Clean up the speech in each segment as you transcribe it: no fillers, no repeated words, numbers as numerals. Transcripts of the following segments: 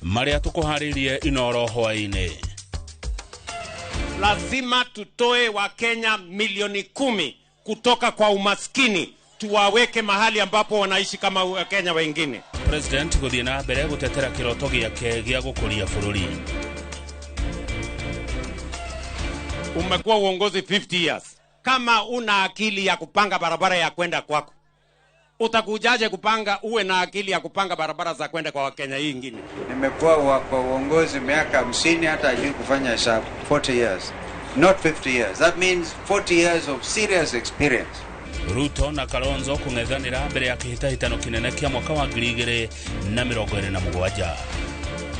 Marĩa tũkũharĩirie Inoro hwaĩ-inĩ. Lazima tutoe Wakenya milioni 10 kutoka kwa umaskini, tuwaweke mahali ambapo wanaishi kama Wakenya wengine. President gũthiĩ na mbere gũtetera kĩroto gĩake gĩa gũkũria bũrũri. Umekuwa uongozi 50 years. Kama una akili ya kupanga barabara ya kwenda kwako, utakujaje kupanga uwe na akili ya kupanga barabara za kwenda kwa Wakenya hii ingine? Nimekuwa kwa uongozi miaka 50, hata hajui kufanya hesabu. 40 years, not 50 years. That means 40 years of serious experience. Ruto na Kalonzo kung'ethanĩra mbere ya kĩhĩtahĩtano kĩnene kĩa mwaka wa 2027.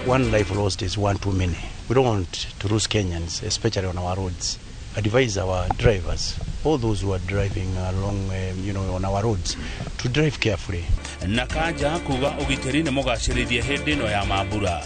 One life lost is one too many. We don't want to lose Kenyans, especially on our roads. Advise our drivers, all those who are driving along, on our roads, to drive carefully. Na Kanja kuga ũgitĩri nĩ mũgacĩrithie hĩndĩ ĩno ya mambura.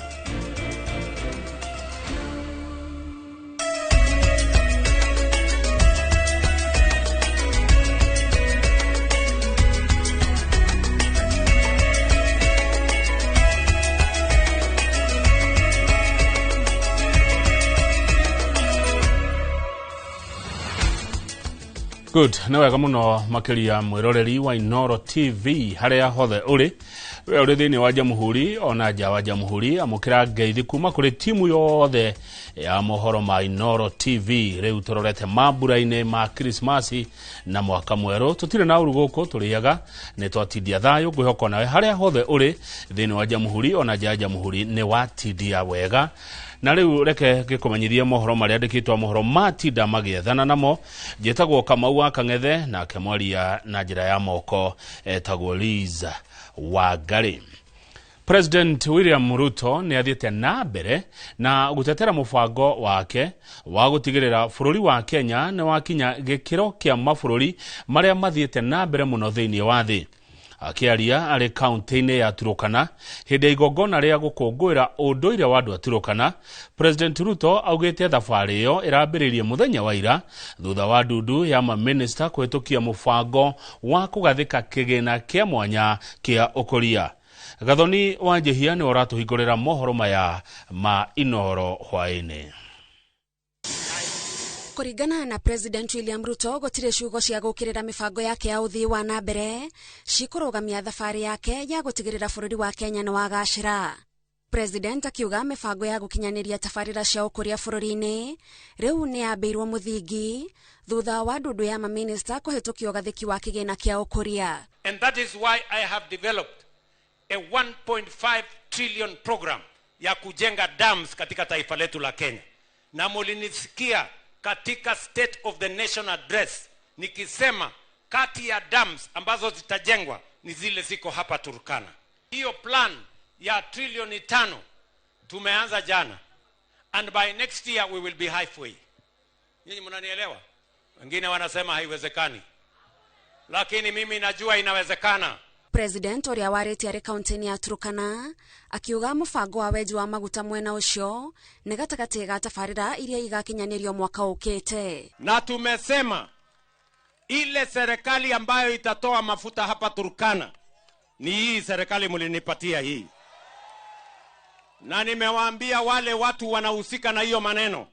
Good, nĩ wega mũno makĩria mwĩroreri wa Inoro TV harĩa hothe ũrĩ, we ũrĩ thĩinĩ wa Jamhuri ona nja wa Jamhuri, amũkĩra ngeithi kuma kũrĩ timu yothe ya mohoro ma Inoro TV. Rĩu tũrorete mambura-inĩ ma Krismasi na mwaka mwerũ, tũtirĩ na ũru gũkũ tũrĩaga, nĩ twatindia thayũ. Ngwĩhoka nawe harĩa hothe ũrĩ thĩinĩ wa Jamhuri ona nja ya Jamhuri nĩ watindia wega. Na rĩu reke ngĩkũmenyithie mohoro marĩa andĩkĩtwo mohoro matinda magĩethana namo. Njĩtagwo Kamau wa Kang'ethe, nake mwaria na njĩra ya moko etagwo Liz Wangari. President William Ruto nĩ athiĩte na mbere na gũtetera mũbango wake wa gũtigĩrĩra bũrũri wa Kenya nĩ wakinya gĩkĩro kĩa mabũrũri marĩa mathiĩte na mbere mũno thĩinĩ wa thĩ. Akĩaria arĩ kaunti-inĩ ya Turukana hĩndĩ ya igongona rĩa gũkũngũĩra ũndũire wa andũ a Turukana, President Ruto augĩte thabarĩ ĩyo ĩrambĩrĩirie mũthenya wa ira thutha wa ndundu ya mamĩnĩsta kũhĩtũkia mũbango wa kũgathĩka kĩgĩna kĩa mwanya kĩa ũkũria. Gathoni wa Njihia nĩwe ũratũhingũrĩra mohoro maya ma Inoro hwaĩ-inĩ. Kũringana na President William Ruto, gũtirĩ ciugo cia gũkĩrĩra mĩbango yake ya ũthii wa na mbere cikũrũgamia thabarĩ yake ya gũtigĩrĩra bũrũri wa Kenya nĩ wagacĩra. President akiuga mĩbango ya gũkinyanĩria tabarĩra cia ũkũria bũrũri-inĩ rĩu nĩ yambĩirwo mũthingi thutha wa ndundu ya mamĩnĩsta kũhĩtũkia ũgathĩki wa kĩgĩna kĩa ũkũria. And that is why I have developed a 1.5 trillion program ya kujenga dams katika taifa letu la Kenya. Na mulinisikia katika State of the Nation Address nikisema kati ya dams ambazo zitajengwa ni zile ziko hapa Turkana. Hiyo plan ya trilioni 5 tumeanza jana, and by next year we will be halfway. Nyinyi mnanielewa? Wengine wanasema haiwezekani, lakini mimi najua inawezekana. President ũrĩa warĩtie arĩ kaunti-inĩ ya Turkana akiuga mũbango wa wenji wa maguta mwena ũcio nĩ gatagatĩ ga tabarĩra iria igakinyanĩrio mwaka ũkĩte. Na tumesema ile serikali ambayo itatoa mafuta hapa Turkana ni hii serikali mlinipatia hii. Na nimewaambia wale watu wanahusika na hiyo maneno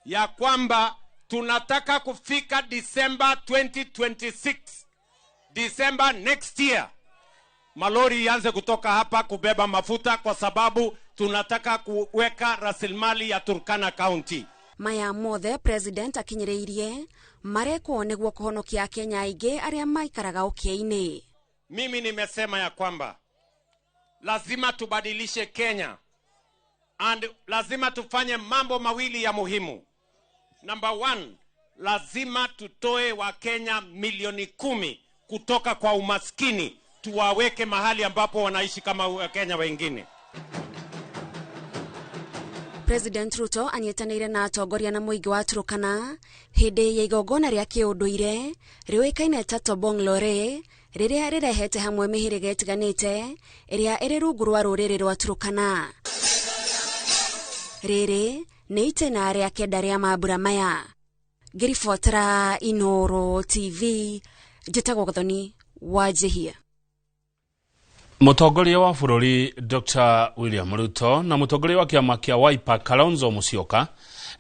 ya kwamba tunataka kufika December 2026, December next year, malori ianze kutoka hapa kubeba mafuta, kwa sababu tunataka kuweka rasilimali ya Turkana County. Maya mothe President akinyĩrĩirie marekwo nĩguo kũhonokia Kenya aingĩ arĩa maikaraga ũkĩa-inĩ. Mimi nimesema ya kwamba lazima tubadilishe Kenya, and lazima tufanye mambo mawili ya muhimu. Number 1, lazima tutoe Wakenya milioni 10 kutoka kwa umaskini, tuwaweke mahali ambapo wanaishi kama Wakenya wengine. President Ruto anyitanĩire na atongoria na mũingĩ wa Turkana hĩndĩ ya igongona rĩa kĩũndũire rĩũĩkaine ta Tobong Lore rĩrĩa rĩrehete hamwe mĩhĩrĩga ĩtiganĩte ĩrĩa ĩrĩ rungu rwa rũrĩrĩ rwa Turkana. Rĩrĩ nĩ itĩna rĩa kenda rĩa mambura maya. Ngĩribotera Inoro TV, njĩtagwo Gathoni wa Njihia. Mũtongoria wa bũrũri Dr. William Ruto na mũtongoria wa kĩama kĩa Wiper Kalonzo Musyoka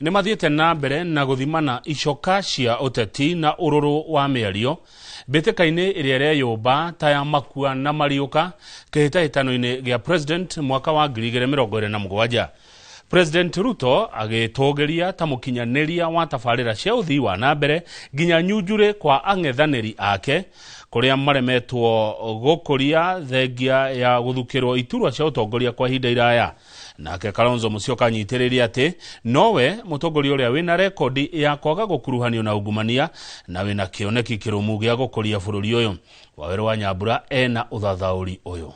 nĩ mathiĩte na mbere na gũthimana icoka cia ũteti na ũrũrũ wa mĩario mbĩtĩka-inĩ ĩrĩa ĩreyũmba ta ya makua na mariũka kĩhĩtahĩtano-inĩ gĩa president mwaka wa 2027. President Ruto agĩtũgĩria ta mũkinyanĩria wa tabarĩra cia ũthii wa na mbere nginya nyunjurĩ kwa ang'ethanĩri ake kũrĩa maremetwo gũkũria thengia ya gũthukĩrwo iturwa cia ũtongoria kwa ihinda iraya. Nake Kalonzo Musyoka anyitĩrĩire atĩ nowe mũtongoria ũrĩa wĩna rekondi ya kwaga gũkuruhanio na ungumania na wĩna kĩoneki kĩrũmu gĩa gũkũria bũrũri ũyũ. Wawerũ wa Nyambura ena ũthathaũri ũyũ.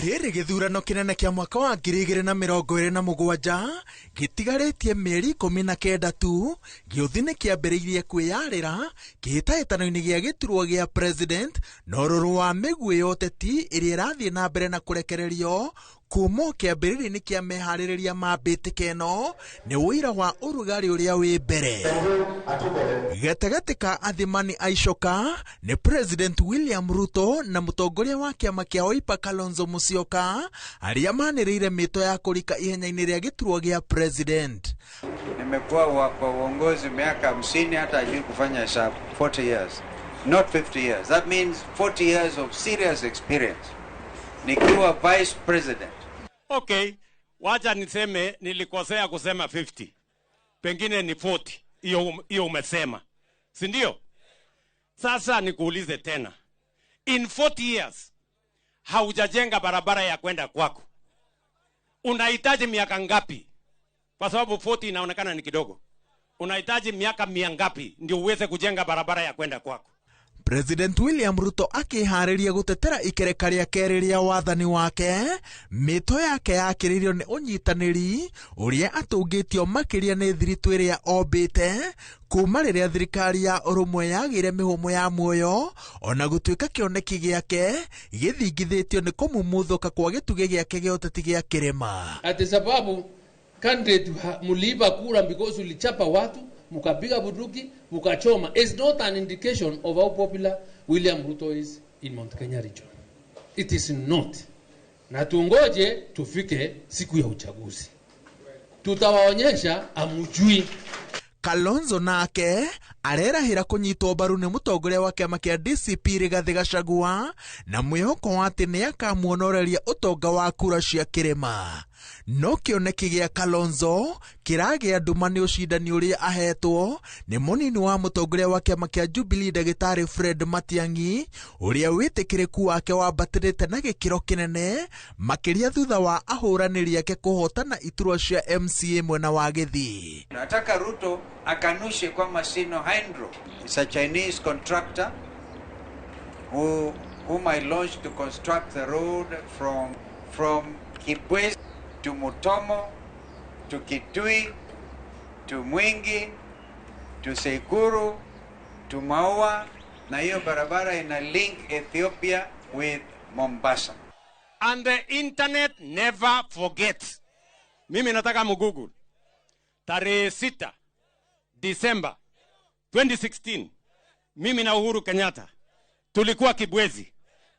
Rĩrĩ gĩthurano kĩnene kĩa mwaka wa 2027 gĩtigarĩtie mĩeri 19 tu, gĩũthi nĩ kĩambĩrĩirie kwĩyarĩra kĩhĩtahĩtano-inĩ gĩa gĩturwa gĩa president na ũrũrũ wa mĩguĩ ya ũteti ĩrĩa ĩrathiĩ na mbere na kũrekererio kuma kĩambĩrĩria-inĩ kĩa meharĩrĩria ma mbĩtĩka ĩno nĩ ũira wa ũrugarĩ ũrĩa wĩ mbere. Gatagatĩ ka athimani a icoka nĩ President William Ruto na mũtongoria wa kĩama kĩa Wiper Kalonzo Musyoka arĩa manĩrĩire mĩto ya kũrika ihenya-inĩ rĩa gĩturwa gĩa president. Nimekuwa kwa uongozi miaka 50, hata hajui kufanya hesabu. 40 years, not 50 years. That means 40 years of serious experience. Nikiwa vice president. Okay, wacha niseme nilikosea kusema 50. Pengine ni 40. Hiyo umesema. Si ndio? Sasa nikuulize tena. In 40 years haujajenga barabara ya kwenda kwako. Unahitaji miaka ngapi? Kwa sababu 40 inaonekana ni kidogo. Unahitaji miaka mingapi ndio uweze kujenga barabara ya kwenda kwako? President William Ruto akĩharĩria gũtetera ikereka rĩa kerĩ rĩa wathani wake, mĩto yake yakĩrĩirio nĩ ũnyitanĩri ũrĩa atũngĩtio makĩria nĩ thiritũ ĩrĩa ombĩte kuma rĩrĩa thirikari ya ũrũmwe yagĩire mĩhũmũ ya muoyo, ona gũtuĩka kĩoneki gĩake gĩthingithĩtio nĩ kũmumuthũka kwa gĩtugĩ gĩake gĩa ũteti gĩa kĩrĩma. Ati sababu candidate muliiba kura because ulichapa watu mukapiga bunduki mukachoma is not an indication of how popular William Ruto is in Mount Kenya region. It is not. Na tungoje tufike siku ya uchaguzi, tutawaonyesha amujui. Kalonzo nake arerahĩra kũnyitwo mbaru nĩ mũtongoria wa kĩama kĩa DCP Rigathĩ Gachagua na mwĩhoko wa atĩ nĩ akamuonoreria ũtonga wa kura cia kĩrĩma. No kĩoneki gĩa Kalonzo kĩragĩa nduma nĩ ũcindani ũrĩa ahetwo nĩ mũnini wa mũtongoria wa kĩama kĩa Jubilee Ndagĩtarĩ Fred Matiang'i ũrĩa wĩtĩkĩrĩku wake wambatĩrĩte na gĩkĩro kĩnene makĩria thutha wa ahũranĩri ake kũhotana iturwa cia MCA mwena wa Gĩthii. Nataka Ruto akanushe kwamba Sino Hydro is a Chinese contractor whom I launched to construct the road from Kibwezi to Mutomo to Kitui to Mwingi to Seikuru to Maua, na hiyo barabara ina link Ethiopia with Mombasa. And the internet never forgets. Mimi nataka mugoogle tarehe 6 December 2016, mimi na Uhuru Kenyatta tulikuwa Kibwezi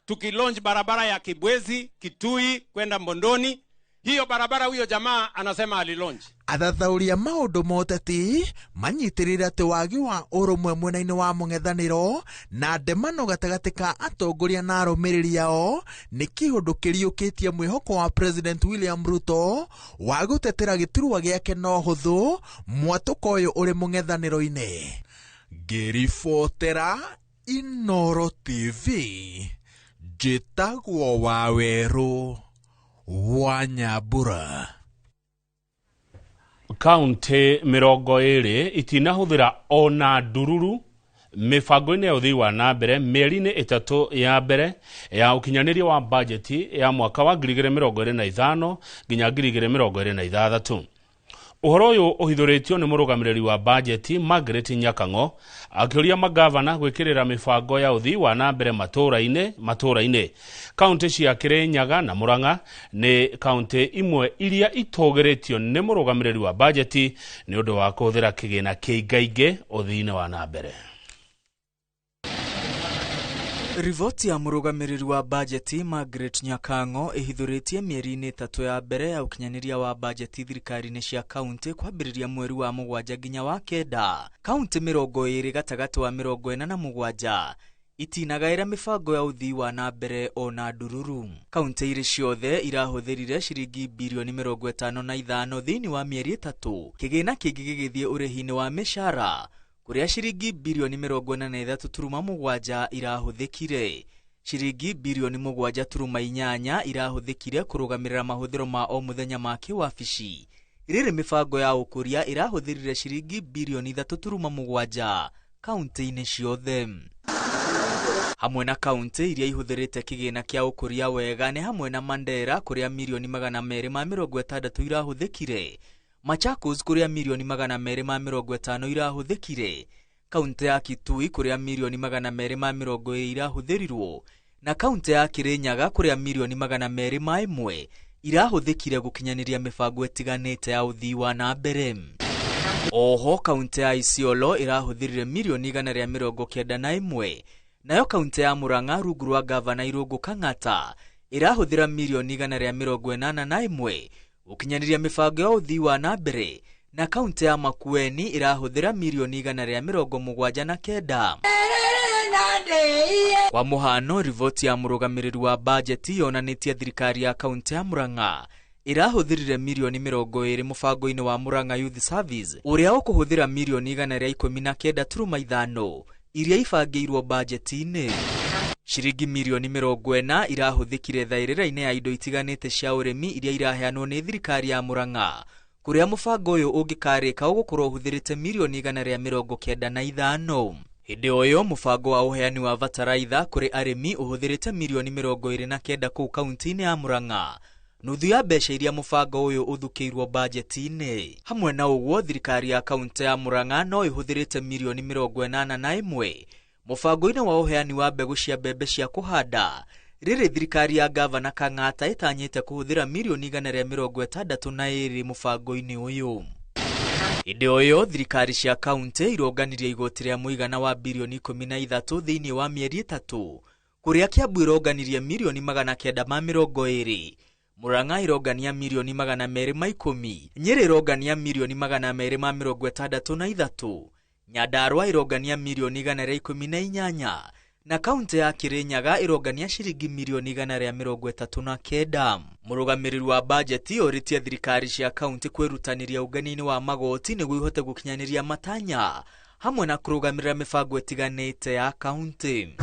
tukilaunch barabara ya Kibwezi Kitui kwenda Mbondoni. Hiyo barabara huyo jamaa anasema alilaunch. Athathaũri a maũndũ ma ũteti manyitĩrĩire atĩ wagi wa ũrũmwe mwena-inĩ wa mũng'ethanĩro na ndemano gatagatĩ ka atongoria na arũmĩrĩri ao nĩ kĩũndũ kĩriũkĩtie mwĩhoko wa President William Ruto wa gũtetera gĩturwa gĩake na ũhũthũ mwatũko ũyũ ũrĩ mũng'ethanĩro-inĩ. Ngĩribotera Inooro TV, njĩtagwo Wawerũ wa Nyambura. Kaunti 20 itinahũthĩra ona ndururu mĩbango-inĩ ya ũthii wa na mbere mĩeri-inĩ 3 ya mbere ya ũkinyanĩria wa bajeti ya mwaka wa 2025 nginya 2026. Ũhoro ũyũ ũhithũrĩtio nĩ mũrũgamĩrĩri wa bajeti Margaret Nyakang'o akĩũria magavana gwĩkĩrĩra mĩbango ya ũthii wa na mbere matũũra-inĩ. Kaunti cia Kirinyaga na Murang'a nĩ kaunti imwe iria itũgĩrĩtio nĩ mũrũgamĩrĩri wa bajeti nĩ ũndũ wa kũhũthĩra kĩgĩna kĩingaingĩ ũthii-inĩ wa na mbere. Riboti ya mũrũgamĩrĩri wa bajeti Margaret Nyakang'o ĩhithũrĩtie mĩeri-inĩ 3 ya mbere ya ũkinyanĩria wa bajeti thirikari-inĩ cia kaunti kwambĩrĩria mweri wa 7 nginya wa 9. Kaunti 20 gatagatĩ wa 47 itinagaĩra mĩbango ya ũthii wa na mbere ona ndururu. Kaunti irĩ ciothe irahũthĩrire ciringi birioni 55 thĩinĩ wa mĩeri 3, kĩgĩna kĩngĩ gĩgĩthiĩ ũrĩhi-inĩ wa mĩcara kũrĩa ciringi birioni 43.7 irahũthĩkire. Ciringi birioni 7.8 irahũthĩkire kũrũgamĩrĩra mahũthĩro ma o mũthenya ma kĩwabici. Rĩrĩ mĩbango ya ũkũria ĩrahũthĩrire ciringi birioni 3.7 kaunti-inĩ ciothe. Hamwe na kaunti iria ihũthĩrĩte kĩgĩna kĩa ũkũria wega nĩ hamwe na Mandera kũrĩa mirioni 260 irahũthĩkire, Machakos kũrĩa mirioni 250 irahũthĩkire, kaunti ya Kitui kũrĩa mirioni 220 irahũthĩrirwo, na kaunti ya Kirinyaga kũrĩa mirioni 201 irahũthĩkire gũkinyanĩria mĩbango ĩtiganĩte ya ũthii wa na mbere. Oho kaunti ya Isiolo ĩrahũthĩrire mirioni 191, nayo kaunti ya Murang'a rungu rwa gavana Irũngũ Kang'ata ĩrahũthĩra mirioni 181 gũkinyanĩria mĩbango ya ũthii wa na mbere, na kaunti ya Makueni ĩrahũthĩra mirioni 179. Kwa mũhano, riboti ya mũrũgamĩrĩri wa bajeti yonanĩtie thirikari ya kaunti ya Murang'a ĩrahũthĩrire mirioni 20 mũbango-inĩ wa Murang'a Youth Service ũrĩa ũkũhũthĩra mirioni 119.5 iria ibangĩirwo bajeti-inĩ. Ciringi mirioni 40 irahũthĩkire thaĩrĩra-inĩ ya indo itiganĩte cia ũrĩmi iria iraheanwo nĩ thirikari ya Murang'a, kũrĩa mũbango ũyũ ũngĩkarĩka ũgũkorwo ũhũthĩrĩte mirioni 195. Hĩndĩ o ĩyo mũbango wa ũheani wa bataraitha kũrĩ arĩmi ũhũthĩrĩte mirioni 29 kũu kaunti-inĩ ya Murang'a, nuthu ya mbeca iria mũbango ũyũ ũthukĩirwo bajeti-inĩ. Hamwe na ũguo, thirikari ya kaunti ya Murang'a no ĩhũthĩrĩte mirioni 81 mũbango-inĩ wa ũheani wa mbegũ cia mbembe cia kũhanda. Rĩrĩ thirikari ya gavana Kang'ata ĩtanyĩte kũhũthĩra mirioni 162 mũbango-inĩ ũyũ. Hĩndĩ o ĩyo, thirikari cia kaunti ironganirie igoti rĩa mũigana wa birioni 13 thĩinĩ wa mĩeri 3, kũrĩa Kiambu ĩronganirie mirioni 920, Murang'a ĩrongania mirioni 210, Nyĩrĩ ĩrongania mirioni 263, Nyandarua ĩrongania mirioni 118, na kaunti ya Kirinyaga ĩrongania ciringi mirioni 139. Mũrũgamĩrĩri wa bajeti orĩtie thirikari cia kaunti kwĩrutanĩria ũngania-inĩ wa magoti nĩguo ihote gũkinyanĩria matanya hamwe na kũrũgamĩrĩra mĩbango ĩtiganĩte ya kaunti.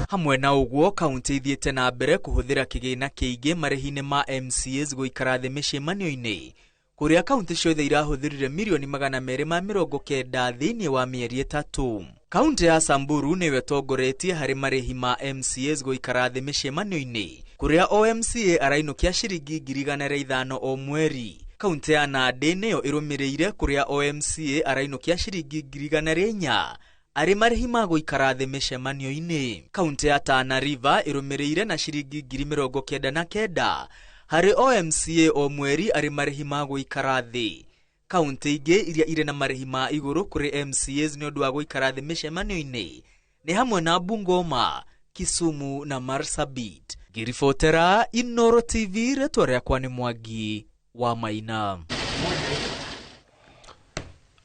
Hamwe na ũguo, kaunti ithiĩte na mbere kũhũthĩra kĩgĩna kĩingĩ marĩhi-inĩ ma MCAs gũikara thĩ mĩcemanio-inĩ, kũrĩa kaunti ciothe irahũthĩrire mirioni 290 thĩinĩ wa mĩeri 3. Kaunti ya Samburu nĩyo ĩtongoretie harĩ marĩhi ma MCAs gũikara thĩ mĩcemanio-inĩ, kũrĩa o MCA arainũkia ciringi 105 o mweri. Kaunti ya Nandi nĩyo ĩrũmĩrĩire, kũrĩa o MCA arainũkia ciringi 104 arĩ marĩhi ma gũikara thĩ mĩcemanio-inĩ. Kaunti ya Tana River ĩrũmĩrĩire na ciringi 99 harĩ o MCA o mweri arĩ marĩhi ma gũikara thĩ. Kaunti ingĩ iria irĩ na marĩhi ma igũrũ kũrĩ MCAs nĩ ũndũ wa gũikara thĩ mĩcemanio-inĩ nĩ hamwe na Bungoma, Kisumu na Marsabit. Ngĩribotera Inooro TV, rĩtwa rĩakwa nĩ Mwangi wa Maina.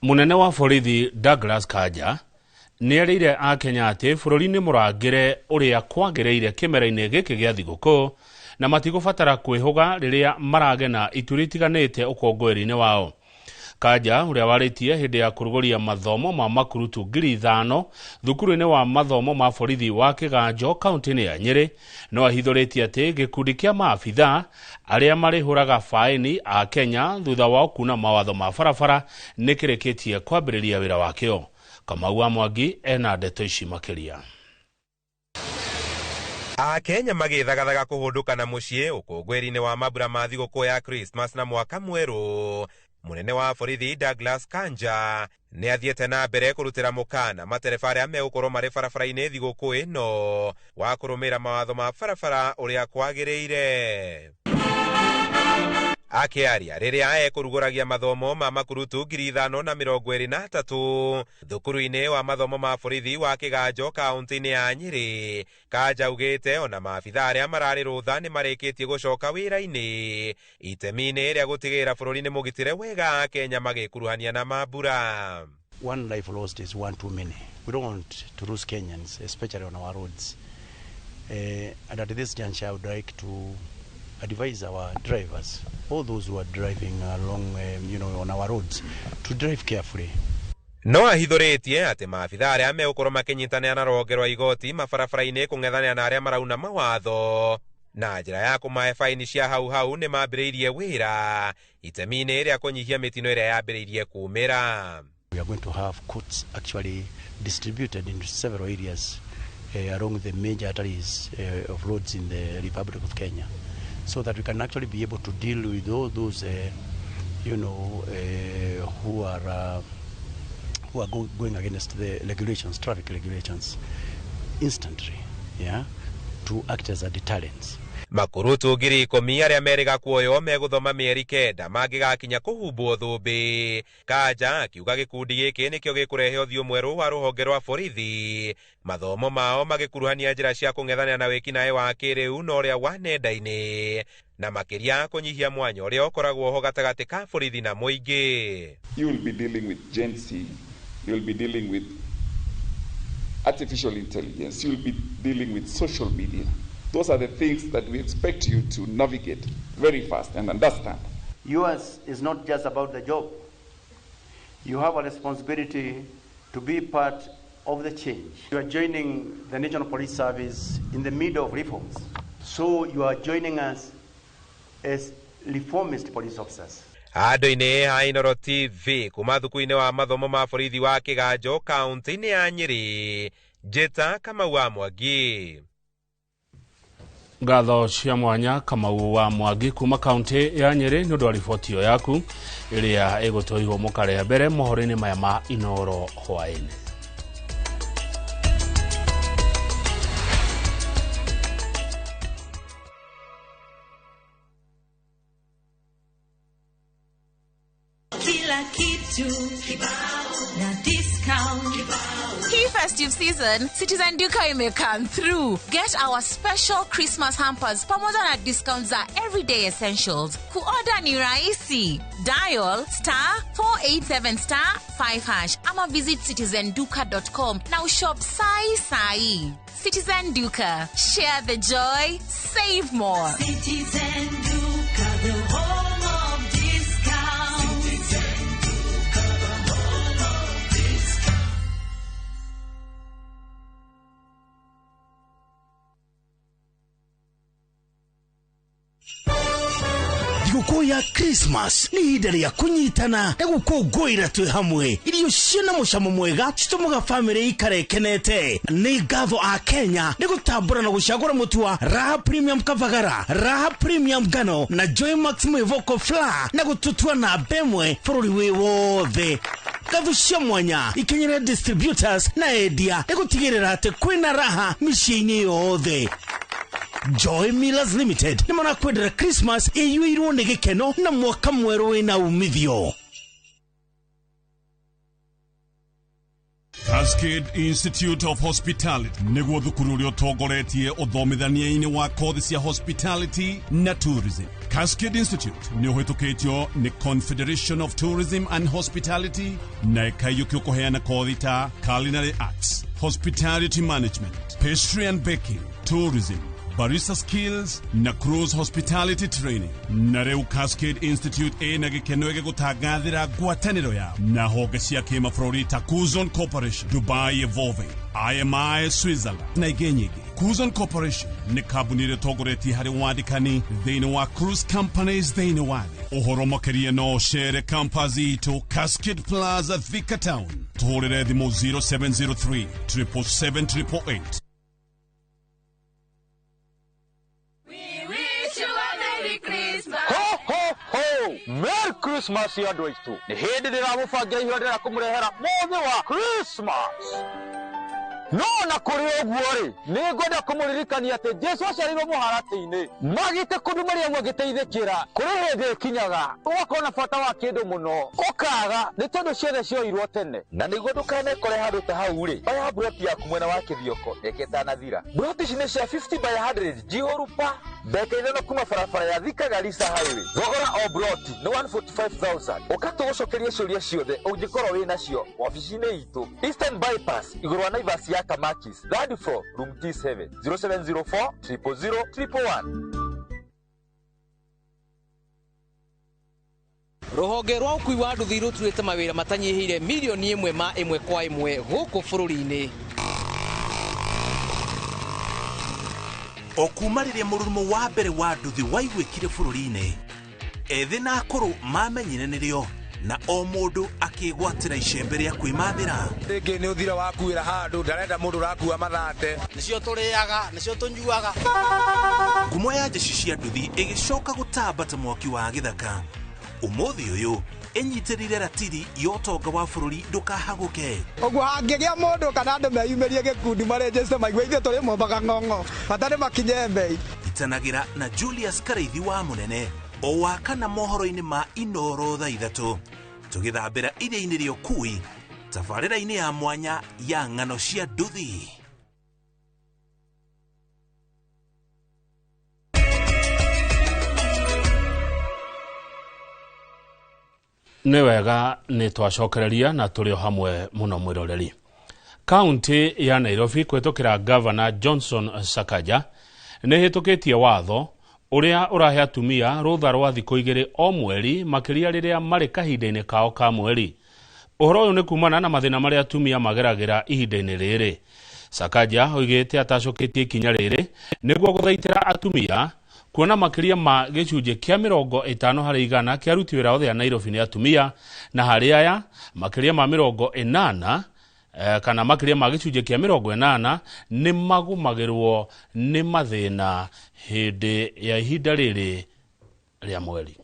Mũnene wa borithi Douglas Kanja nĩerĩire akenya atĩ bũrũri nĩ mũrangĩre ũrĩa kwagĩrĩire kĩmera-inĩ gĩkĩ gĩa thigũkũ na matigũbatara kwĩhũga rĩrĩa maragena ituri itiganĩte ũkũngũĩri-inĩ wao. Kanja ũrĩa warĩtie hĩndĩ ya kũrugũria mathomo ma makurutu 5,000 thukuru-inĩ wa mathomo ma borithi wa Kĩganjo kaunti-inĩ ya Nyĩrĩ no ahithũrĩtie atĩ gĩkundi kĩa maabitha arĩa marĩhũraga faĩni a Kenya thutha wao kuna mawatho ma barabara nĩ kĩrĩkĩtie kwambĩrĩria wĩra wakĩo. Kamau wa Mwangi ena ndeto ici makĩria. Akenya magĩthagathaga kũhũndũka na mũciĩ ũkũngũĩri-inĩ wa mambura ma thigũkũ ya Christmas na mwaka mwerũ. Mũnene wa borithi Douglas Kanja nĩ athiĩte na mbere kũrutĩra mũkana matereba arĩa megũkorwo marĩ barabara-inĩ thigũkũ ĩno wa kũrũmĩrĩra mawatho ma barabara ũrĩa kwagĩrĩire. Akĩaria rĩrĩa ekũrugũragia mathomo ma makurutu 5,023 thukuru-inĩ wa mathomo ma borithi wa Kĩganjo kaunti-inĩ ya Nyĩrĩ, Kanja augĩte ona maabitha arĩa mararĩ rũtha nĩ marĩkĩtie gũcoka wĩra-inĩ itemi-inĩ rĩa gũtigĩrĩra bũrũri nĩ mũgitĩre wega Kenya magĩkuruhania na mambura. One life lost is one too many. We don't want to lose Kenyans, especially on our roads. And at this juncture, I would like to advise our drivers, all those who are driving along, on our roads, to drive carefully. No ahithũrĩtie atĩ maabitha arĩa megũkorwo makĩnyitanĩra na rũhonge rwa igoti mabarabara-inĩ kũng'ethanĩra na arĩa marauna mawatho na njĩra ya kũmahe baini cia hau hau nĩ mambĩrĩirie wĩra itemi-inĩ rĩa kũnyihia mĩtino ĩrĩa yambĩrĩirie kumĩra. We are going to have courts actually distributed in several areas along the major arteries of roads in the Republic of Kenya, so that we can actually be able to deal with all those, who are going against the regulations, traffic regulations, instantly, yeah, to act as a deterrent. Makurutu 10,000 arĩa merĩga kuoywo megũthoma mĩeri 9 mangĩgakinya kũhumbwo thũmbĩ. Kanja akiuga gĩkundi gĩkĩ nĩkĩo gĩkũrehe ũthiũ mwerũ wa rũhonge rwa borithi, mathomo mao magĩkuruhania njĩra cia kũng'ethanĩra na wĩkinaĩ wa kĩrĩu na ũrĩa wa nenda-inĩ, na makĩria kũnyihia mwanya ũrĩa ũkoragwo ho gatagatĩ ka borithi na mũingĩ. You will be dealing with Gen Z, you will be dealing with artificial intelligence, you will be dealing with social media. Those are the things that we expect you to navigate very fast and understand. Yours is not just about the job. You have a responsibility to be part of the change. You are joining the National Police Service in the middle of reforms. So you are joining us as reformist police officers. Andũ-inĩ ha Inooro TV kuma thukuru-inĩ wa mathomo ma borithi wa Kĩganjo kaunti-inĩ ya Nyĩrĩ, Njĩta Kamau wa Mwangi. Ngatho cia mwanya Kamau wa Mwangi kuma kaunti ya Nyĩrĩ nĩ ũndũ wa riboti ĩyo yaku ĩrĩa ĩgũtũihwo mũkarĩa mbere mohoro-inĩ maya ma Inooro hwaĩ-inĩ. Kila kitu kibao na discount kibao. Hii festive season, Citizen Duka ime come through. Get our special Christmas hampers pamoja na discounts za everyday essentials. Kuorder ni rahisi. Dial *487*5# ama visit citizenduka.com na ushop sai sai. Citizen Duka, share the joy, save more. Citizen Duka, the home of discount. Citizen Duka, the home of discount. Thigũkũ ya Christmas nĩ ihinda rĩa kũnyitana na gũkũngũĩra twĩ hamwe. Irio ciĩna mũcamo mwega citũmaga bamĩrĩ ikare ĩkenete. Nĩ ngatho a Kenya nĩ gũtambũra na gũcagũra mũtu wa Raha Premium Kavagara, Raha Premium Ngano na Joy Max Mwĩvoko Flour na gũtũtua namba ĩmwe bũrũri wĩ wothe. Ngatho cia mwanya ikinyĩre distributors na endia nĩ gũtigĩrĩra atĩ kwĩna raha mĩciĩ-inĩ yothe. Joy Millers Limited nĩ marakwendera Christmas ĩiyũirwo nĩ gĩkeno na mwaka mwerũ wĩna umithio. Cascade Institute of Hospitality nĩguo thukuru ũrĩa ũtongoretie ũthomithania-inĩ wa kothi cia hospitality na tourism. Cascade Institute nĩ ũhĩtũkĩtio nĩ Confederation of Tourism and Hospitality na ĩkaiyũkio kũheana kothi ta culinary arts, hospitality management, pastry and baking, tourism, barista skills na cruise hospitality training. Na rĩu Cascade Institute ĩna gĩkeno gĩgũtangathĩra ngwatanĩro yao na honge cia kĩmabũrũri ta Kuzon Corporation, Dubai Evolving, IMI Switzerland na ingĩ nyingĩ. Kuzon Corporation nĩ kambuni ĩrĩa ĩtongoretie harĩ wandĩkani thĩinĩ wa cruise companies thĩinĩ wa thĩ. Ũhoro makĩria no ũcere campus itũ Cascade Plaza, Thika Town. Tũhũrĩre thimũ 0703 777 888. Ho, ho, ho! Merry Christmas andũ aitũ. Nĩ hĩndĩ ndĩramũbangira ihinda rĩa kũmũrehera mũthĩ wa Christmas. No na kũrĩ ũguo rĩ, nĩ ngwenda kũmũririkania atĩ Jesu aciarirwo mũharatĩ-inĩ. Magĩte kũndũ Mariamu agĩteithĩkĩra. Kũrĩ hĩndĩ ĩkinyaga ũgakorwo na bata wa kĩndũ mũno ũkaga nĩ tondũ ciothe cioirwo tene. Na nĩguo ndũkanekore handũ ta hau rĩ, oya mburoti yaku mwena wa Kĩthioko reke ĩtanathira. Mburoti ici nĩ cia 50 by 100 njihũru pa ndagĩka 5 kuma barabara ya Thika Garissa Highway. Thogora o mburoti nĩ 145,000. Ũka tũgũcokerie ciũria ciothe ũngĩkorwo wĩ nacio wabici-inĩ itũ Eastern Bypass igũrũ wa Naivas ya Kamakis, third floor, room T7, 0704 000 111. Rũhonge rwa ũkui wa nduthi rũturĩte mawĩra matanyihĩire milioni 1 ma 1 kwa 1 gũkũ bũrũri-inĩ. O kuma rĩrĩa mũrurumo wa mbere wa nduthi waiguĩkire bũrũri-inĩ, ethĩ na akũrũ mamenyire nĩrĩo na o mũndũ akĩgwatĩra icembe rĩa kwĩmathĩra. Rĩngĩ nĩ ũthira wakuĩra handũ ndarenda mũndũ ũrakua mathate. Nĩcio tũrĩaga, nĩcio tũnyuaga. Ngumo ya njeci cia nduthi ĩgĩcoka gũtamba ta mwaki wa gĩthaka. Ũmũthĩ ũyũ ĩnyitĩrĩire ratiri ya ũtonga wa bũrũri ndũkahagũke. Ũguo hangĩgĩa mũndũ kana andũ meyumĩrie gĩkundi marenjeste maigue ithuĩ tũrĩ mombaga ng'ong'o bata nĩ makinye mbei. Itanagĩra na Julius Karaithi wa Mũnene o wa kana mohoro-inĩ ma Inoro thaa 3 tũgĩthambĩra iria-inĩ rĩa ũkui tabarĩra-inĩ ya mwanya ya ng'ano cia nduthi. Nĩ wega nĩ twacokereria na tũrĩ o hamwe mũno mwĩroreri. Kaunti ya Nairobi kũhĩtũkĩra Gavana Johnson Sakaja nĩ ĩhĩtũkĩtie watho ũrĩa ũrahe atumia rũtha rwa thikũ 2 o mweri makĩria rĩrĩa marĩ kahinda-inĩ kao ka mweri. Ũhoro ũyũ nĩ kumana na mathĩna marĩa atumia mageragĩra ihinda-inĩ rĩrĩ. Sakaja oigĩte atacũkĩtie ikinya rĩrĩ nĩguo gũthaitĩra atumia kuona makĩria ma gĩcunjĩ kĩa 50 harĩ igana kĩa aruti wĩra othe a Nairobi nĩ atumia, na harĩ aya makĩria ma 80 kana makĩria ma gĩcunjĩ kĩa 80 nĩ magũmagĩrwo nĩ mathĩna hĩndĩ ya ihinda rĩrĩ rĩa mweri.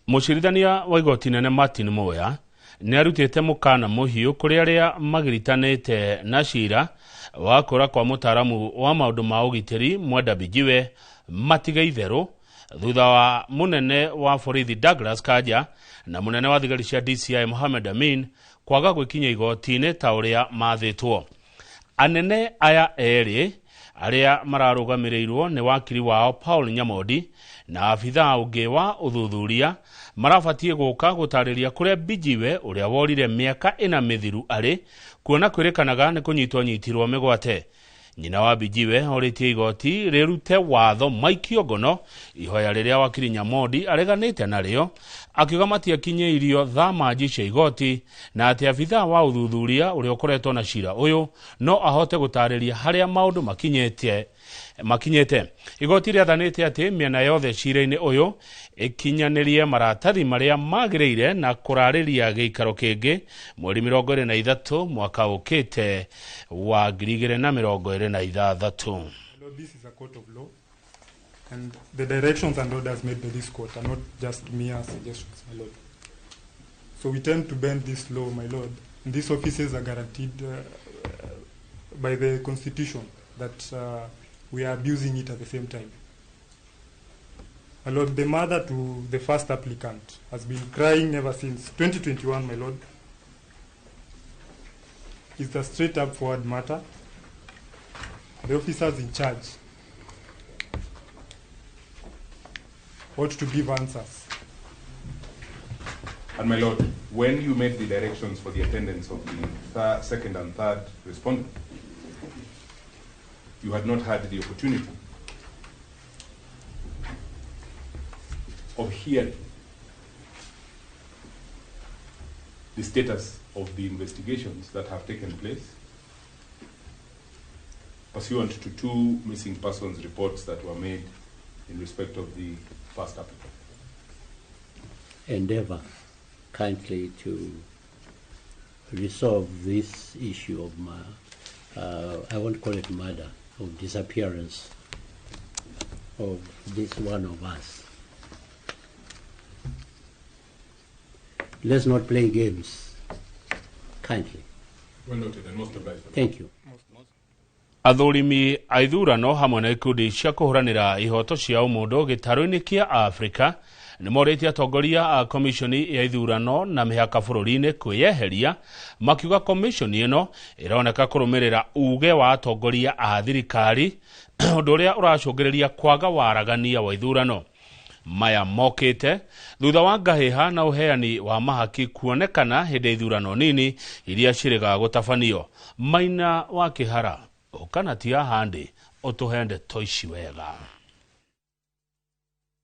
Mũcirithania wa igoti nene Martin Muya nĩ arutĩte mũkana mũhiũ kũrĩ arĩa magiritanĩte na cira wa kũra kwa mũtaaramu wa maũndũ ma ũgitĩri Mwenda Bijiwe matige itherũ thutha wa mũnene wa borithi Douglas Kanja na mũnene wa thigari cia DCI Mohamed Amin kwaga gwĩkinya igoti-inĩ ta ũrĩa mathĩtwo. Anene aya erĩ arĩa mararũgamĩrĩirwo nĩ wakiri wao Paul Nyamodi na abithaa ũngĩ wa ũthuthuria marabatiĩ gũka gũtarĩria kũrĩa Bijiwe ũrĩa worire mĩaka 4 mĩthiru arĩ kuona kwĩrĩkanaga nĩ kũnyitwo nyitirwo mĩgwate. Nyina wa Bijiwe orĩtie igoti rĩrute watho maikio ngono ihoya rĩrĩa wakiri Nyamodi areganĩte narĩo akiuga matiakinyĩirio thamanji cia igoti na atĩ abithaa wa ũthuthuria ũrĩa ũkoretwo na cira ũyũ no ahote gũtarĩria harĩa maũndũ makinyĩte. Igoti rĩathanĩte atĩ mĩena yothe cira-inĩ ũyũ ĩkinyanĩrie maratathi marĩa magĩrĩire na kũrarĩria gĩikaro kĩngĩ mweri 23 mwaka ũkĩte wa 2026. This is a court of law, and the directions and orders made by this court are not just mere suggestions, my lord. So we tend to bend this law, my lord. And these offices are guaranteed by the Constitution that we are abusing it at the same time. My lord, the mother to the first applicant has been crying ever since 2021, my lord. It's a straight up forward matter. The officers in charge ought to give answers. And my lord, when you made the directions for the attendance of the second and third respondent, you had not had the opportunity of hearing the status of the investigations that have taken place pursuant to two missing persons reports that were made in respect of the First applicant. Endeavor kindly to resolve this issue of my, I won't call it murder, of disappearance of this one of us. Let's not play games. Kindly. Well noted and most obliged. Thank you. Athũrimi a ithurano hamwe na ikundi cia kũhũranĩra ihoto cia ũmũndũ gĩtarũ-inĩ kĩa Afrika nĩ morĩtie atongoria a komishoni ya ithurano na mĩhaka bũrũri-inĩ kwĩyeheria, makiuga komishoni ĩno ĩroneka kũrũmĩrĩra uge wa atongoria a thirikari, ũndũ ũrĩa ũracũngĩrĩria kwaga waragania wa ithurano. Maya mokĩte thutha wa ngahĩha na ũheani wa mahaki kuonekana hĩndĩ ya ithurano nini iria ciĩrĩgaga gũtabanio. Maina wa Kĩhara ũkana ti ahandi ũtũhe ndeto ici wega.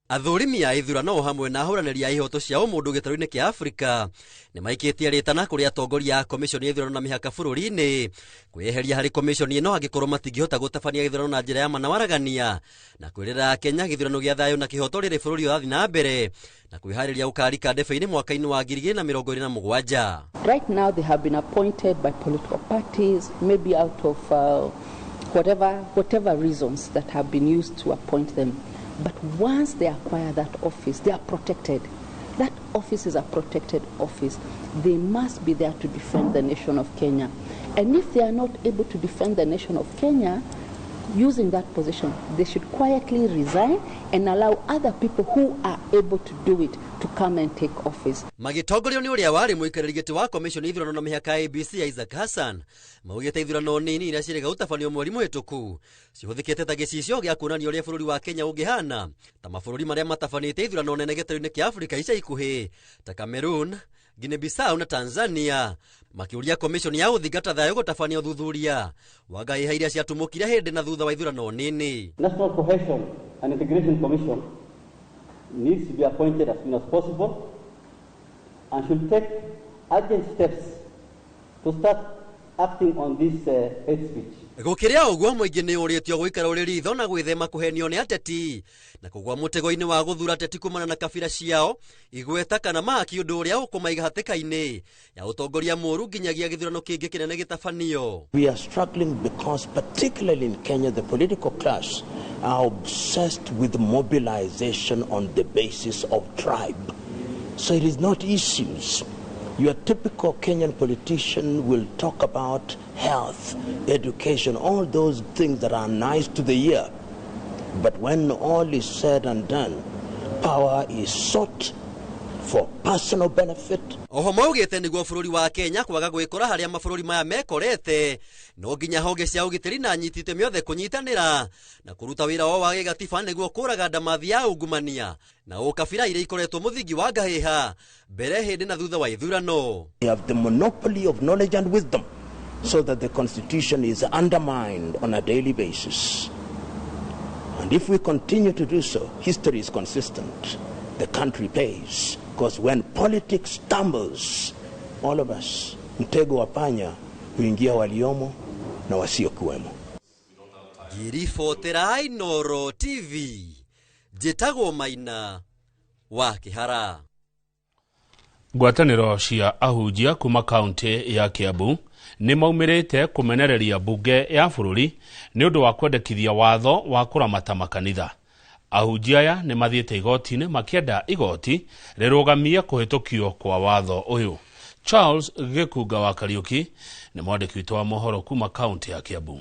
Athũrimi a ithurano hamwe na ahũranĩri a ihoto cia ũmũndũ gĩtarũ-inĩ kĩa Afrika nĩ maikĩtie rĩtana kũrĩ atongoria a komishoni ya ithurano na mĩhaka bũrũri-inĩ kwĩyeheria harĩ komishoni ĩno angĩkorwo matingĩhota gũtabania gĩthurano na njĩra ya ma na waragania, na kwĩrĩra Kenya gĩthurano gĩa thayũ na kĩhoto rĩrĩ bũrũri ũrathiĩ na mbere na kwĩharĩria gũkarika ndebe-inĩ mwaka-inĩ wa 2027. Right now they have been appointed by political parties, maybe out of whatever reasons that have been used to appoint them. But once they acquire that office, they are protected. That office is a protected office. They must be there to defend the nation of Kenya. And if they are not able to defend the nation of Kenya using that position, they should quietly resign and allow other people who are able to do it to come and take office. Magĩtongorio nĩ ũrĩa warĩ mũikarĩri gĩtĩ wa komishoni ithurano na mĩhaka ABC Isaac Hassan, maugĩte ithurano nini iria ciĩrĩga gũtabanio mweri mũhĩtũku cihũthĩkĩte ta gĩcicio gĩa kuonania ũrĩa bũrũri wa Kenya ũngĩhana ta mabũrũri marĩa matabanĩte ithurano nene gĩtarũ-inĩ kĩa Afrika ica ikuhĩ ta Cameroon, Guinea Bissau na Tanzania, makĩũria komishoni ya gũthingata thayũ gũtabania ũthuthuria wa ngahĩha iria ciatumũkire hĩndĩ na thutha wa ithurano nini. National Cohesion and Integration Commission needs to be appointed as soon as possible and should take urgent steps to start acting on this hate speech. Gũkĩrĩa ũguo mũingĩ nĩ ũrĩtio gũikara ũrĩ ritho na gwĩthema kũhenio nĩ ateti na kũgũa mũtego-inĩ wa gũthura ateti kumana na kabira ciao igweta kana mahaki, ũndũ ũrĩa ũkũmaiga hatĩka-inĩ ya ũtongoria mũũru nginyagia gĩthurano kĩngĩ kĩnene gĩtabanio. We are struggling because particularly in Kenya the political class are obsessed with mobilization on the basis of tribe. So it is not issues. Your typical Kenyan politician will talk about health, education, all those things that are nice to the ear. But when all is said and done, power is sought for personal benefit. Oho maugĩte nĩguo bũrũri wa Kenya kwaga gwĩkora harĩa mabũrũri maya mekorete no nginya honge cia ũgitĩri na anyiti itemi othe kũnyitanĩra na kũruta wĩra wao wa gĩgatiba nĩguo kũraga ndamathi ya ungumania na ũkabira iria ikoretwo mũthingi wa ngahĩha mbere hĩndĩ na thutha wa ithurano. They have the monopoly of knowledge and wisdom so that the constitution is undermined on a daily basis. And if we continue to do so, history is consistent. The country pays. Because when politics stumbles, all of us, mtego wa panya huingia waliomo na wasiokuwemo. Ngiribotera Inooro TV, njĩtagwo Maina wa Kĩhara. Ngwatanĩro cia ahunjia kuma kaunti ya Kiambu nĩ maumĩrĩte kũmenereria mbunge ya bũrũri nĩ ũndũ wa kwendekithia watho wa kũramata makanitha. Ahunjia aya nĩ mathiĩte igoti-inĩ makĩenda igoti rĩrũgamie kũhĩtũkio kwa watho ũyũ. Charles Gĩkunga wa Kariũki nĩ mwandĩki witũ wa mohoro kuma kaunti ya Kiambu.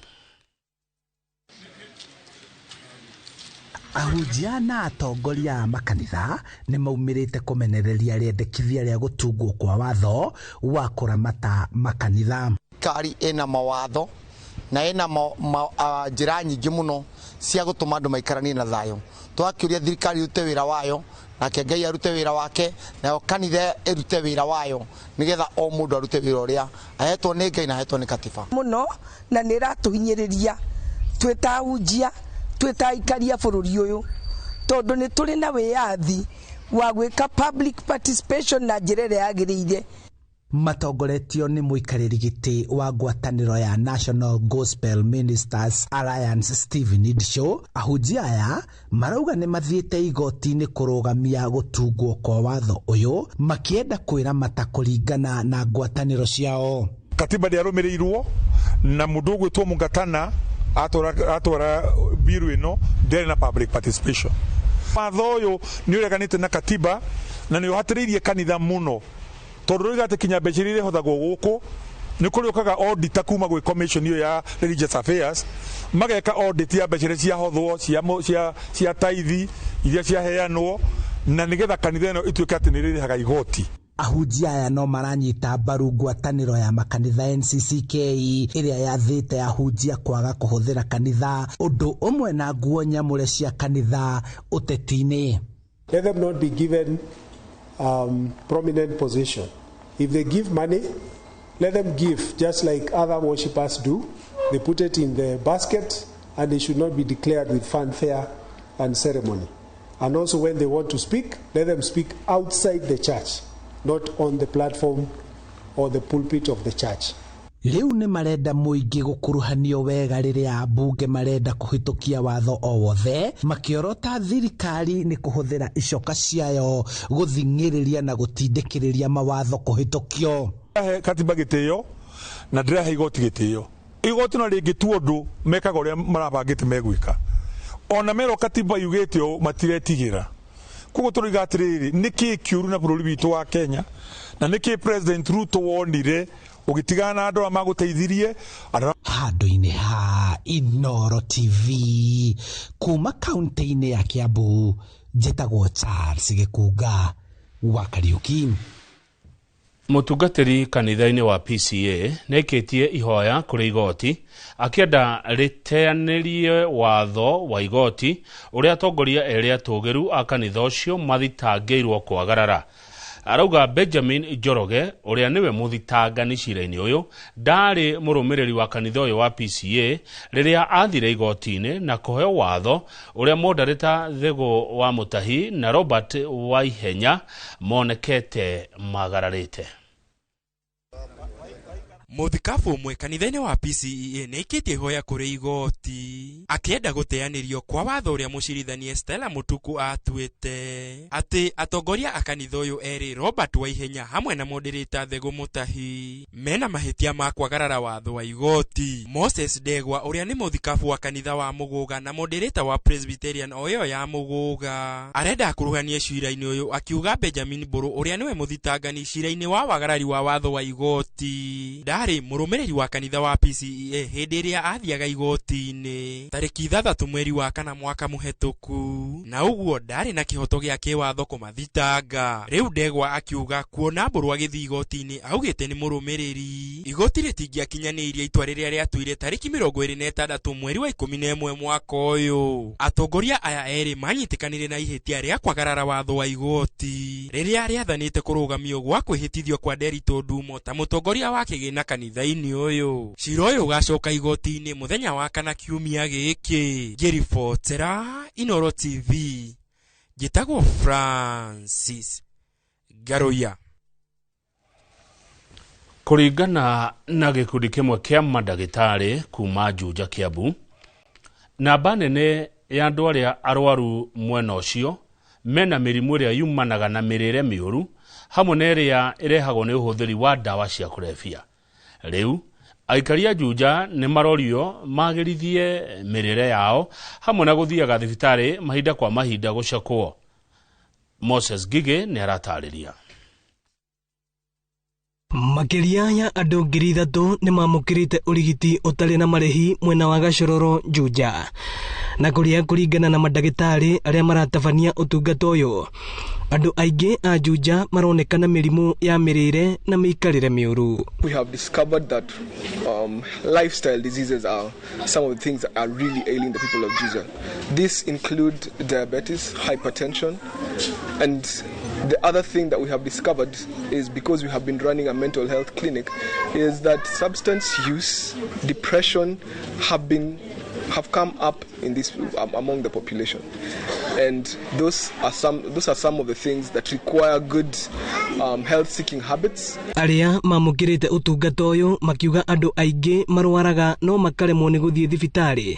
Ahunjia na atongoria a makanitha nĩ maumĩrĩte kũmenereria rĩendekithia rĩa gũtungwo kwa watho wa kũramata makanitha. Thirikari ĩna mawatho na ĩna njĩra nyingĩ mũno cia gũtũma andũ maikaranie na thayũ. Twakĩũria thirikari ĩrute wĩra wayo, nake Ngai arute wĩra wake, nayo kanitha ĩrute wĩra wayo, nĩgetha o mũndũ arute wĩra ũrĩa ahetwo nĩ Ngai na ahetwo nĩ katiba. Mũno na nĩ ĩratũhinyĩrĩria twĩ ta ahunjia, twĩ ta aikari a bũrũri ũyũ, tondũ nĩ tũrĩ na wĩyathi wa gwĩka public participation na njĩra ĩrĩa yagĩrĩire. Matongoretio nĩ mũikarĩri gĩtĩ wa ngwatanĩro ya National Gospel Ministers Alliance Stephen Idshow, ahunjia aya marauga nĩ mathiĩte igoti-inĩ kũrũgamia gũtungwo kwa watho ũyũ, makĩenda kwĩramata kũringana na ngwatanĩro ciao. Katiba ndĩarũmĩrĩirwo na mũndũ ũgwĩtwo Mungatana atwara biru ĩno ndĩarĩ na public participation. Watho ũyũ nĩ ũreganĩte na katiba na nĩ ũhatĩrĩirie kanitha mũno, tondũ rĩu atĩ kinya mbeca iria irĩhothagwo gũkũ nĩ kũrĩũkaga auditor kuma gwĩ commission ĩyo ya religious affairs, mageka audit ya mbeca iria ciahothwo cia taithi iria ciaheanwo, na nĩgetha kanitha ĩno ĩtuĩke atĩ nĩ ĩrĩrĩhaga igoti. Ahunjia aya no maranyita mbaru ngwatanĩro ya makanitha NCCK ĩrĩa yathĩte ahunjia kwaga kũhũthĩra kanitha ũndũ ũmwe na nguo nyamũre cia kanitha ũteti-inĩ. Let them not be given prominent position. If they give money, let them give just like other worshippers do. They put it in the basket and they should not be declared with fanfare and ceremony. And also when they want to speak, let them speak outside the church, not on the platform or the pulpit of the church. Rĩu nĩ marenda mũingĩ gũkuruhanio wega rĩrĩa ambunge marenda kũhĩtũkia watho o wothe, makĩorota thirikari nĩ kũhũthĩra icoka ciayo gũthing'ĩrĩria na gũtindĩkĩrĩria mawatho kũhĩtũkio. Ndĩrahe katiba gĩtĩo na ndĩrahe igoti gĩtĩo. Igoti no rĩngĩtua ũndũ mekaga ũrĩa marabangĩte megwĩka, ona merwo katiba yugĩte ũũ matiretigĩra. Koguo tũroiga atĩrĩrĩ, nĩkĩĩ kĩũru na bũrũri witũ wa Kenya, na nĩkĩĩ President Ruto wonire ũgĩtigana na andũ arĩa magũteithirie handũ-inĩ ha Inooro TV kuma kaunti-inĩ ya Kiambu. Njĩtagwo Charles Gĩkunga wa Kariuki. Mũtungatĩri kanitha-inĩ wa PCA nĩaikĩtie ihoya kũrĩ igoti akĩenda rĩteanĩrie watho wa igoti ũrĩa atongoria erĩ atũgĩru a kanitha ũcio mathitangĩirwo kwagarara. Arauga Benjamin Njoroge ũrĩa nĩwe mũthitangani cira-inĩ ũyũ ndarĩ mũrũmĩrĩri wa kanitha ũyũ wa PCA rĩrĩa athire igoti-inĩ na kũheo watho ũrĩa Mondarĩta Thĩgũ wa Mũtahi na Robert Waihenya monekete magararĩte. Mũthikabu ũmwe kanitha-inĩ wa PCEA nĩaikĩtie ihoya kũrĩ igoti akĩenda gũteanĩrio kwa watho ũrĩa mũcirithania Stella Mũtuku atuĩte atĩ atongoria a kanitha ũyũ erĩ Robert Waihenya hamwe na Mondereta Thegũ Mũtahi mena mahĩtia ma kwagarara watho wa igoti. Moses Ndegwa ũrĩa nĩ mũthikabu wa kanitha wa Mũgũga na Mondereta wa Presbyterian o ĩyo ya Mũgũga arenda akuruhanie cira-inĩ ũyũ akiuga Benjamin Mbũrũ ũrĩa nĩwe mũthitangani cira-inĩ wa wagarari wa watho wa igoti ndarĩ mũrũmĩrĩri wa kanitha wa PCEA hĩndĩ ĩrĩa athiaga igoti-inĩ tarĩki 6 mweri wa 4 mwaka mũhetũku, na ũguo ndarĩ na kĩhoto gĩa kĩwatho kũmathitanga. Rĩu Ndegwa akiuga kuona Mbũrũ agĩthiĩ igoti-inĩ augĩte nĩ mũrũmĩrĩri, igoti rĩtingĩakinyanĩirie itua rĩrĩa rĩatuire tarĩki 26 mweri wa 11 mwaka ũyũ. Atongoria aya erĩ manyitĩkanire na ihĩtia rĩa kwagarara watho wa igoti rĩrĩa rĩathanĩte kũrũgamio gwa kwĩhĩtithio kwa Nderitu Ndumo ta mũtongoria wa kĩgĩna kanitha-inĩ ũyũ. Cira ũyũ ũgacoka igoti-inĩ mũthenya wa 4 kiumia gĩkĩ. Ngĩribotera Inooro TV, njĩtagwo Francis Ngaruiya. Kũringana na gĩkundi kĩmwe kĩa mandagĩtarĩ kuma Juja Kiambu, namba nene ya andũ arĩa arwaru mwena ũcio mena mĩrimũ ĩrĩa yumanaga na mĩrĩre mĩũru hamwe na ĩrĩa ĩrehagwo nĩ ũhũthĩri wa ndawa cia kũrebia. Rĩu aikari a Juja nĩ marorio magĩrithie mĩrĩre yao hamwe na gũthiaga thibitarĩ mahinda kwa mahinda gũcekwo. Moses Ngigĩ nĩ aratarĩria. Makĩria ya andũ 3,000 nĩ mamũkĩrĩte ũrigiti ũtarĩ na marĩhi mwena wa Gachororo Juja, na kũrĩa kũringana na mandagĩtarĩ arĩa maratabania ũtungata ũyũ, andũ aingĩ a Juja maronekana mĩrimũ ya mĩrĩre na mĩikarĩre mĩũru. We have discovered that lifestyle diseases are some of the things that are really ailing the people of Juja. This include diabetes, hypertension, and the other thing that we have discovered is, because we have been running a mental health clinic, is that substance use, depression have come up in this among the population. And those are some of the things that require good health-seeking habits. Arĩa mamũkĩrĩte ũtungata ũyũ makiuga andũ aingĩ marwaraga no makaremwo nĩ gũthiĩ thibitarĩ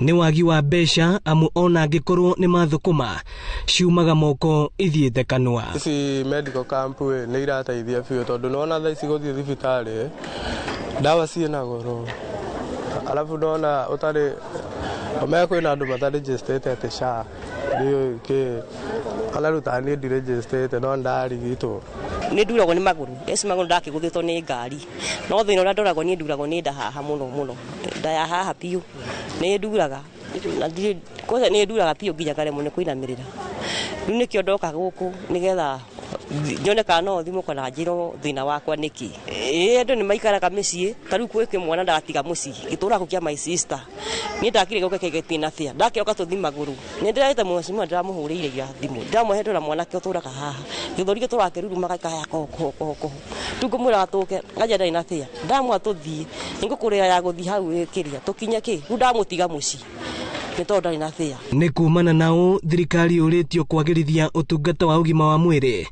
nĩ wagi wa mbeca, amu ona angĩkorwo nĩ mathũkũma ciumaga moko ithiĩte kanua. Ici medical camp nĩ irateithia biũ tondũ nĩwona thaa ici gũthiĩ thibitarĩ ndawa ciĩna goro, alafu ndona ũtarĩ omenya kwĩna andũ matarĩnjĩstĩte atĩ SHA ndiũĩ kĩ ona rĩu ta niĩ ndirĩnjĩstĩte no ndarigitwo. Nĩ nduragwo nĩ magũrũ, eci magũrũ ndakĩgũthĩtwo nĩ ngari, no thĩna ũrĩa ndoragwo niĩ nduragwo nĩ nda haha mũno mũno, nda ya haha biũ nĩ nduraga na ndirĩ kwanza nĩ nduraga biũ nginya ngaremwo nĩ kũinamĩrĩra. Rĩu nĩkĩo ndoka gũkũ nĩgetha nyone kana no thimũ kana njĩrwo thĩna wakwa nĩkĩ. Ĩĩ andũ nĩ maikaraga mĩciĩ, ta rĩu kwĩ kĩmwana ndagatiga mũciĩ gĩtũraga kĩa my sister, niĩ ndakire gũka kĩgĩtie na bĩa ndakĩoka tũthi magũrũ, nĩ ndĩraĩte mũcimũ ndĩramũhũrĩire ira thimũ ndĩramũhe ndora mwanake ũtũraga haha gĩthũri gĩtũraga kĩrurumaga gĩkahaya koho koho koho, rĩu ngũmwĩraga tũke nganja ndarĩ na bĩa ndamwa tũthiĩ nĩngũkũrĩra ya gũthiĩ hau kĩrĩa tũkinye kĩ rĩu ndamũtiga mũciĩ nĩ tondũ ndarĩ na bĩa. Nĩ kumana nao thirikari yũrĩtio kwagĩrithia ũtungata wa ũgima wa mwĩrĩ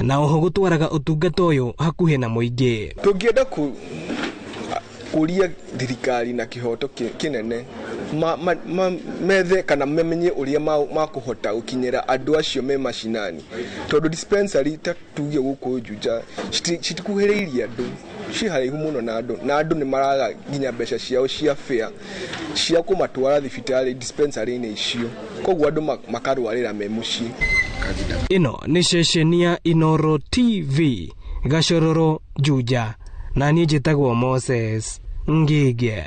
na oho gũtwaraga ũtungata ũyũ hakuhĩ na mũingĩ. Tũngĩenda kũria thirikari na kĩhoto kĩnene methe kana memenye ũrĩa makũhota gũkinyĩra andũ acio me macinani, tondũ dispensary ta tuge gũkũ Juja citikuhĩrĩirie andũ, ci haraihu mũno na andũ, na andũ nĩ maraga nginya mbeca ciao cia fare cia kũmatwara thibitarĩ dispensary-inĩ icio, koguo andũ makarwarĩra me mũciĩ. Ĩno nĩ ceceni ya Inooro TV Gachororo Juja, na niĩ njĩtagwo Moses Ngige.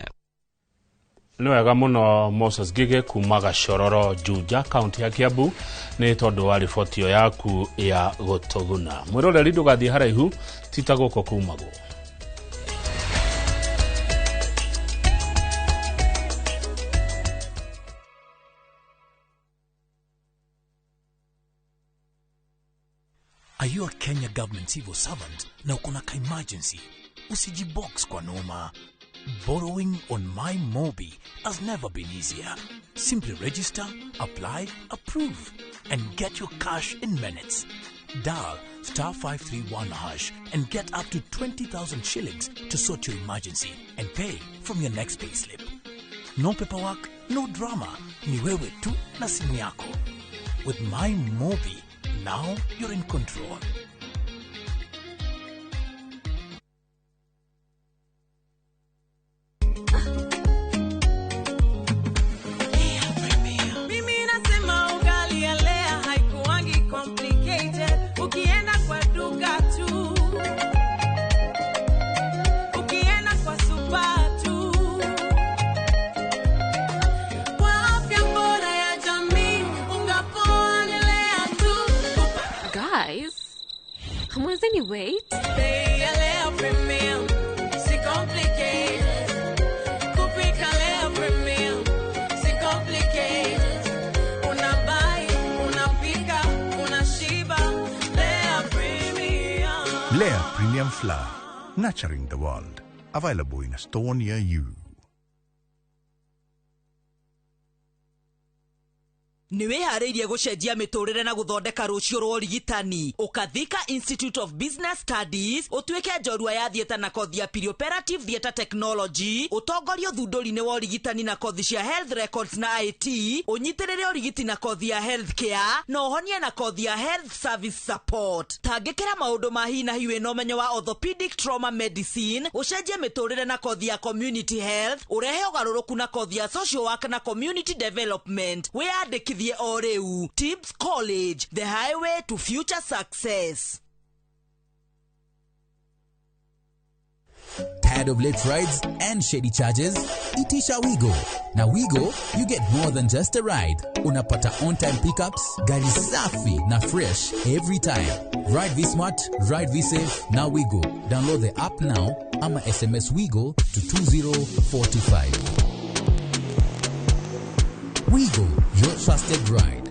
Nĩ wega mũno Moses Ngige kuma Gachororo Juja kaunti ya Kiambu nĩ tondũ wa riboti ĩyo yaku ya gũtũguna. Mwĩroreri ndũgathiĩ haraihu ti ta gũkũ kumagwo. Are you a Kenya government civil servant na uko na ka-emergency? Usijibox kwa noma. Borrowing on MyMobi has never been easier. Simply register, apply, approve, and get your cash in minutes. Dial *531# and get up to 20,000 shillings to sort your emergency and pay from your next payslip. No paperwork, no drama. Ni wewe tu na simu yako. With MyMobi, now you're in control. Mimi nasema ugali ya Lea haikuangi complicated. Ukienda kwa duka tu, ukienda kwa super tu, kwa afya bora ya jamii unga poa ni Lea tu. Guys, hamwezi wait? Bei ya Lea Premium si complicated. Kupika Lea Premium si complicated. Unabai, unapika, unashiba. Lea Premium. Lea Premium Flour, nurturing the world. Available in a store near you. Nĩ wĩharĩirie gũcenjia mĩtũrĩre na gũthondeka rũciũ rwa ũrigitani. Ũkathika Institute of Business Studies ũtuĩke njorua ya theatre na kothi ya perioperative theatre technology, ũtongorie ũthundũri-inĩ wa ũrigitani na kothi cia health records na IT, ũnyitĩrĩre ũrigiti na kothi ya health care na ũhonie na kothi ya health service support. Tangĩkĩra maũndũ ma hi na hi wĩna ũmenyo wa orthopedic trauma medicine, ũcenjie mĩtũrĩre na kothi ya community health, ũrehe ũgarũrũku na kothi ya social work na community development. Wĩyandĩkithie o rĩu. Tibbs College, the highway to future success. Tired of late rides and shady charges? Itisha Wigo. Now Wigo, you get more than just a ride. Unapata on-time pickups, gari safi na fresh every time. Ride V Smart, ride V Safe, now Wigo. Download the app now ama SMS Wigo to 20425. Wigo, your trusted ride.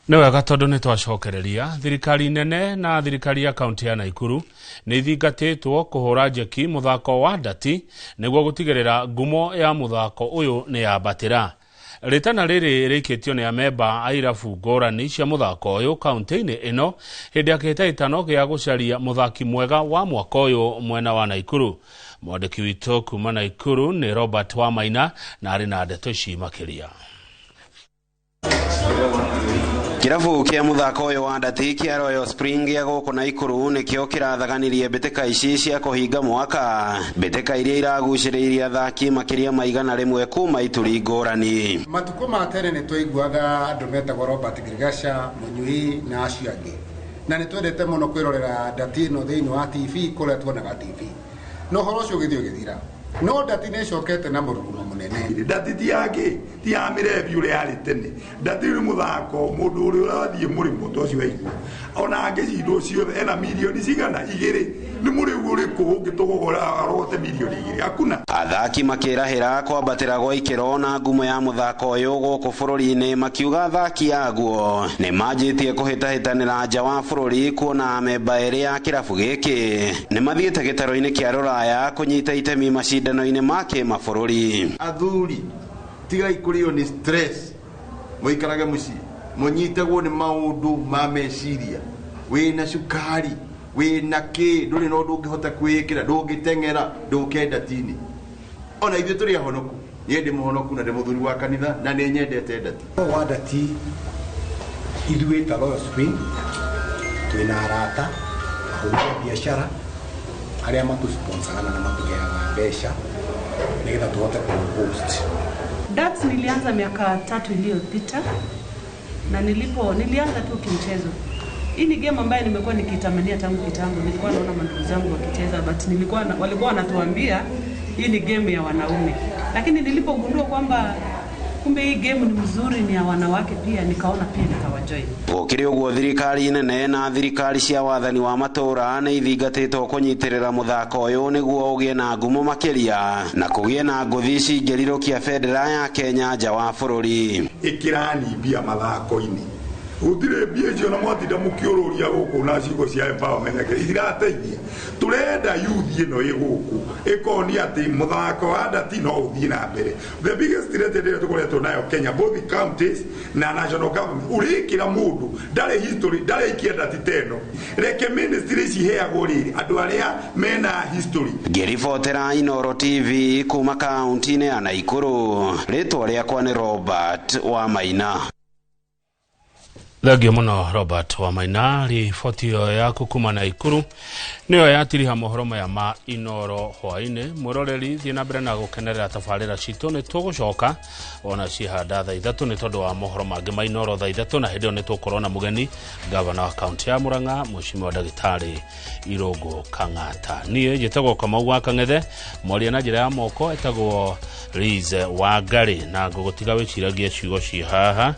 Nĩ wega tondũ nĩ twacokereria. Thirikari nene na thirikari ya kaunti ya Naikuru nĩ ithingatĩtwo kũhũra njeki mũthako wa ndati nĩguo gũtigĩrĩra ngumo ya mũthako ũyũ nĩ yambatĩra. Rĩtana rĩrĩ rĩikĩtio nĩ amemba a irabu ngũrani cia mũthako ũyũ kaunti-inĩ ĩno hĩndĩ ya kĩhĩtahĩtano gĩa gũcaria mũthaki mwega wa mwaka ũyũ mwena wa Naikuru. Mwandĩki witũ kuma Naikuru nĩ Robert Wamaina na arĩ na ndeto ici makĩria. Kĩrabu kĩa mũthako ũyũ wa ndati kĩa Royal Spring gĩa gũkũ Naikuru nĩkĩo kĩrathaganirie mbĩtĩka ici cia kũhinga mwaka, mbĩtĩka iria iragucĩrĩirie athaki makĩria ma 100 kuma ituri ngũrani. Matukũ ma tene nĩ twaiguaga andũ metagwo Robert Girigasha, Mũnyui na acio angĩ, na nĩ twendete mũno kwĩrorera ndati ĩno thĩinĩ wa TV kũrĩa tuonaga TV, no ũhoro ũcio ũgĩthiĩ ũgĩthira. No ndati nĩ ĩcokete na mũrurumo mũnene. Ndati ti yake ti ya mĩrebi ũrĩa yarĩ tene. Ndati nĩ mũthako mũndũ ũrĩa ũrathiĩ mũrĩmo ta ũcio aigua ona angĩcindwo ciothe ena mirioni cigana 2 nĩ mũrĩu ũrĩkũ ũngĩtũgũgora arogote mirioni 2 hakuna. Athaki makĩrahĩra kwambatĩra gwa ikĩro na ngumo ya mũthako ũyũ gũkũ bũrũri-inĩ, makiuga athaki aguo nĩ manjĩtie kũhĩtahĩtanĩra nja wa bũrũri kuona amemba erĩ ya kĩrabu gĩkĩ nĩ mathiĩte gĩtarũ-inĩ kĩa rũraya kũnyita itemi macindano-inĩ ma kĩmabũrũri. Athuri tigai kũrĩo nĩ stress, mũikarage mũciĩ mũnyitagwo nĩ maũndũ ma meciria, wĩna cukari wĩna kĩ, ndũrĩ na ũndũ ũngĩhota kwĩĩkĩra, ndũngĩteng'era, ndũkenda tini. Ona ithuĩ tũrĩ ahonoku, niĩ ndĩ mũhonoku na ndĩ mũthuri wa kanitha na nĩ nyendete ndati. Wa ndati ithuĩ ta Royal Spring twĩna arata ahũri a biacara arĩa matũsponsoraga na matũheaga mbeca nĩgetha tũhote kũ-host. Darts nilianza miaka 3 iliyopita na nilianza tu kimchezo. Hii ni game ambayo nimekuwa nikitamania tangu kitambo. Nilikuwa naona mandugu zangu wakicheza, but walikuwa wanatuambia hii ni game ya wanaume. Lakini nilipogundua kwamba kumbe hii game ni mzuri, ni ya wanawake pia, nikaona pia nikawajoin. Gũkĩrĩ ũguo thirikari nene na thirikari cia wathani wa matũũra nĩ ithingatĩtwo kũnyitĩrĩra mũthako ũyũ nĩguo ũgĩe na ngumo makĩria na kũgĩe na ngũthi cingĩrirũkia bendera ya Kenya nja wa bũrũri. Ĩkĩrani mbia mathako-inĩ, gũtirĩ mbia icio na mwatinda mũkĩũrũria gũkũ na ciugo cia empowerment irateithia. Tũrenda youth ĩno ĩ gũkũ ĩkonia atĩ mũthako wa ndati no ũthiĩ na mbere. The biggest threat ĩrĩa tũkoretwo nayo Kenya, both counties na national government, ũrĩkĩra mũndũ ndarĩ history, ndarĩ ikia ndati ta ĩno. Reke ministry ici iheagwo rĩrĩ andũ arĩa mena history. Ngĩribotera Inooro TV kuma kaunti-inĩ ya Naikuru, rĩtwa rĩakwa nĩ Robert Wamaina. Thengio mũno Robert Wamaina, riboti ĩyo yaku kuma Naikuru nĩyo yatiriha mohoro maya ma Inooro hwaĩ-inĩ. Mwĩroreri, thiĩ na mbere na gũkenerera tabarĩra citũ, nĩ tũgũcoka ona cihanda thaa 3 nĩ tondũ wa mohoro mangĩ ma Inooro thaa 3, na hĩndĩ ĩyo nĩ tũgũkorwo na mũgeni gavana wa kaunti ya Murang'a Mheshimiwa Ndagĩtarĩ Irũngũ Kang'ata. Niĩ njĩtagwo Kamau wa Kang'ethe, mwaria na njĩra ya moko etagwo Liz Wangari, na ngũgũtiga wĩciragie ciugo ci haha.